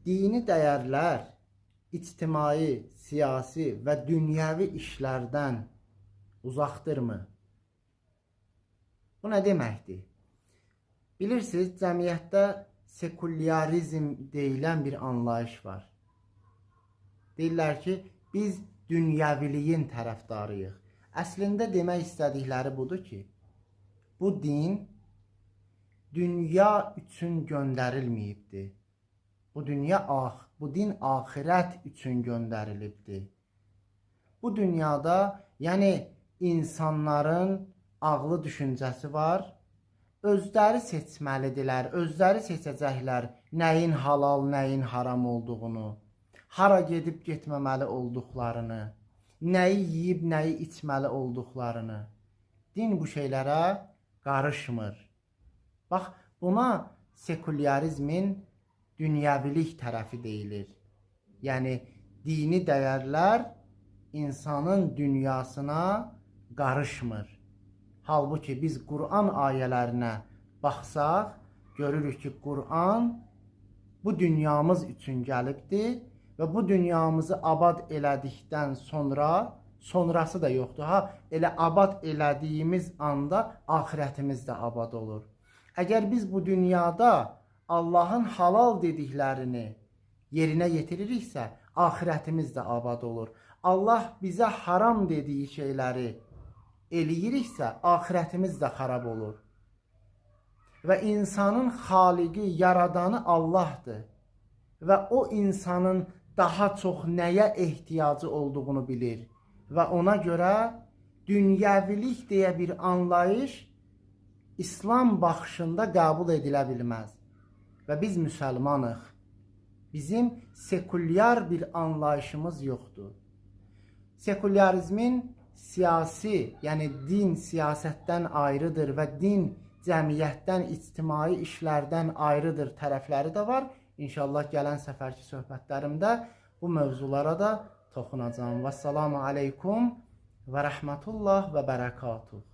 Dini dəyərlər ictimai, siyasi və dünyəvi işlərdən uzaqdırmı? Bu nə deməkdir? Bilirsiniz, cəmiyyətdə sekulyarizm deyilən bir anlayış var. Deyirlər ki, biz dünyəviliyin tərəfdarıyıq. Əslində demək istədikləri budur ki, bu din dünya üçün göndərilməyibdir. Bu din axirət üçün göndərilibdir. Bu dünyada, yəni insanların ağlı düşüncəsi var. Özləri seçməlidirlər, özləri seçəcəklər nəyin halal, nəyin haram olduğunu, hara gedib getməməli olduqlarını, nəyi yeyib, nəyi içməli olduqlarını. Din bu şeylərə qarışmır. Bax, buna sekulyarizmin dünyəvilik tərəfi deyilir. Yəni dini dəyərlər insanın dünyasına qarışmır. Halbuki biz Quran ayələrinə baxsaq, görürük ki, Quran bu dünyamız üçün gəlibdir və bu dünyamızı abad elədikdən sonra, sonrası da yoxdur. Ha, elə abad elədiyimiz anda axirətimiz də abad olur. Əgər biz bu dünyada Allahın halal dediklərini yerinə yetiririksə, axirətimiz də abad olur. Allah bizə haram dediyi şeyləri eləyiriksə, axirətimiz də xarab olur. Və insanın xaliqi, yaradanı Allahdır. Və o insanın daha çox nəyə ehtiyacı olduğunu bilir. Və ona görə dünyəvilik deyə bir anlayış İslam baxışında qəbul edilə bilməz. Və biz müsəlmanıq. Bizim sekulyar bir anlayışımız yoxdur. Sekulyarizmin siyasi, yəni din siyasətdən ayrıdır və din cəmiyyətdən, ictimai işlərdən ayrıdır tərəfləri də var. İnşallah gələn səfərki söhbətlərimdə bu mövzulara da toxunacağam. Vəssalamu aleykum və rəhmətullah və bərəkatuh.